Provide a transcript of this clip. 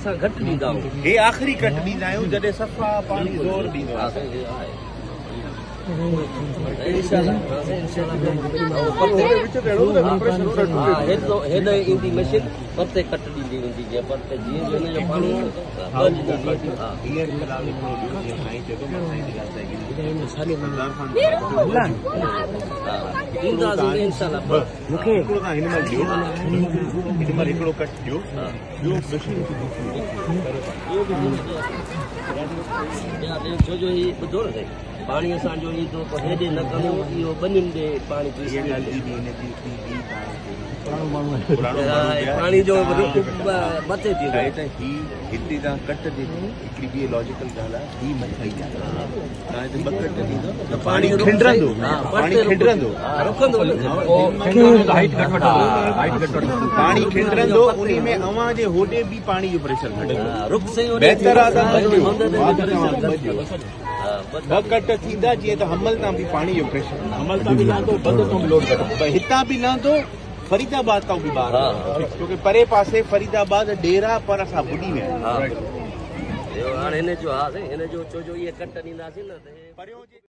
اسان گهٽ ڏيندا آهيون. هي آخري ڪٽ ڏيندا آهيون جڏهن صفا پاڻي زور ڏيندو آهي. هيڏي ايندي مشين پرتي ڪٽ ڏيندي ويندي جيئن پرتي جيئن هن جو پاڻي ڏينداسين انشاء الله. هڪڙو توهان هن مهل ڏيو، هن مهل هڪڙو ڪٽ ڏيو، ٻيو مشين کي موڪليو. ٻيو به ڇو جو هي ٻڌو نه سائين، پاڻي اسان جو ايندو پوء هيڏي نه ڪندو، اهو ٻنين ڏي پاڻي اها ڳالهه جي به هن جي ٿي ٻي پراڻو ماڻهو پاڻي جو رخ مٿي ٿيندو. ته هي هتي توهان ڪٽ ڏني، هڪڙي ٻي لاجيڪل ڳالهه آهي، هي مٿي آهي، توهان هتي ٻه ڪٽ ڏيندو ته پاڻي کنڊرندو، پاڻي کنڊرندو، پاڻي کنڊرندو، انهي ۾ اوهان جي هوڏي به پاڻي جو پريشر گهٽجندو. بهتر آهي ته ٻه ڏيو، ٻه ڪٽ ٿيندا جيئن ته حمل تان به پاڻي جو پريشر، حمل تان به لهندو، بند تان به لوڊ گهٽ، هتان به لهندو، فريد آباد تان به ٻاهر، ڇو ڪي پري پاسي فريد آباد ڊيرا پر اسان ٻڏي ويا آهيون. هاڻي هن جو ها سائين، هن جو ڇو جو اهي ڪٽ ڏينداسين نه ته.